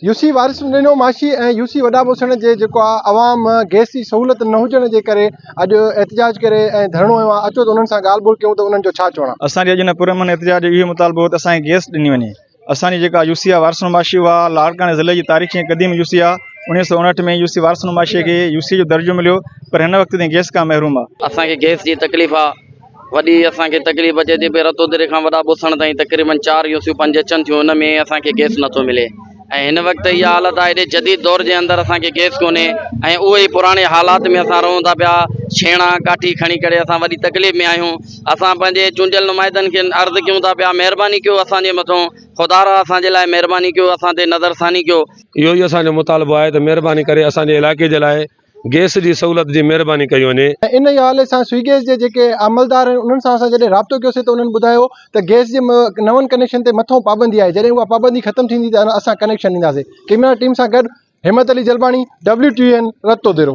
UC وارث ڏنو ماشي ۽ UC وڏا ٻوسڻ جي جيڪو آ عوام گئس جي سهولت نه هجڻ جي ڪري اڄ احتجاج ڪري ۽ ڌرڻو هنيو آ اچو ته انهن سان ڳالهه ٻولهه ڪيون ته انهن جو ڇا چوڻ آ. اسان جي اڄ هن پرامن احتجاج جو اهو مطالبو هو ته اسان کي گئس ڏني وڃي اسان جي جيڪا يوسي آ وارث ڏنو ماشي اها لاڙڪاڻي ضلعي جي تاريخي ۽ قديم يوسي آ اوڻيهه سو اڻهٺ ۾ يوسي وارث ڏنو ماشي کي يوسي جو درجو مليو پر هن وقت تائين گئس کان محروم آ. اسان کي گئس جي تڪليف آ وڏي اسان کي تڪليف اچي ٿي پئي رتوديري کان وڏا ٻوسڻ تائين تقريبن چار يوسيون پنج اچن ٿيون ان ۾ اسان کي گئس نٿو ملي ۽ هن وقت اها حالت آهي ايڏي جديد دور جي اندر اسان کي گئس ڪونهي ۽ اهي ئي پراڻي حالات ۾ اسان رهون ٿا پيا ڇيڻا ڪاٺي کڻي ڪري اسان وڏي تڪليف ۾ آهيون اسان پنهنجي چونڊيل نمائندن کي عرض ڪيون ٿا پيا مهرباني ڪيو اسان جي مٿو خدا را اسان جي لاء مهرباني ڪيو اسان تي نظر ثاني ڪيو. اهو ئي اسان جو مطالبو آهي ته مهرباني ڪري اسان جي علائقي جي لاء گئس جي سهولت جي مهرباني ڪئي وڃي. انهيء حوالي سان سوئي گئس جي جيڪي عملدار آهن انهن سان اسان جڏهن رابطو ڪيوسين ته انهن ٻڌايو ته گئس جي نون ڪنيڪشن تي مٿئون پابندي آهي جڏهن اها پابندي ختم ٿيندي ته اسان ڪنيڪشن ڏينداسين ڪيميرا ٽيم سان گڏ Himmat Ali Jalbani W T N Ratodero.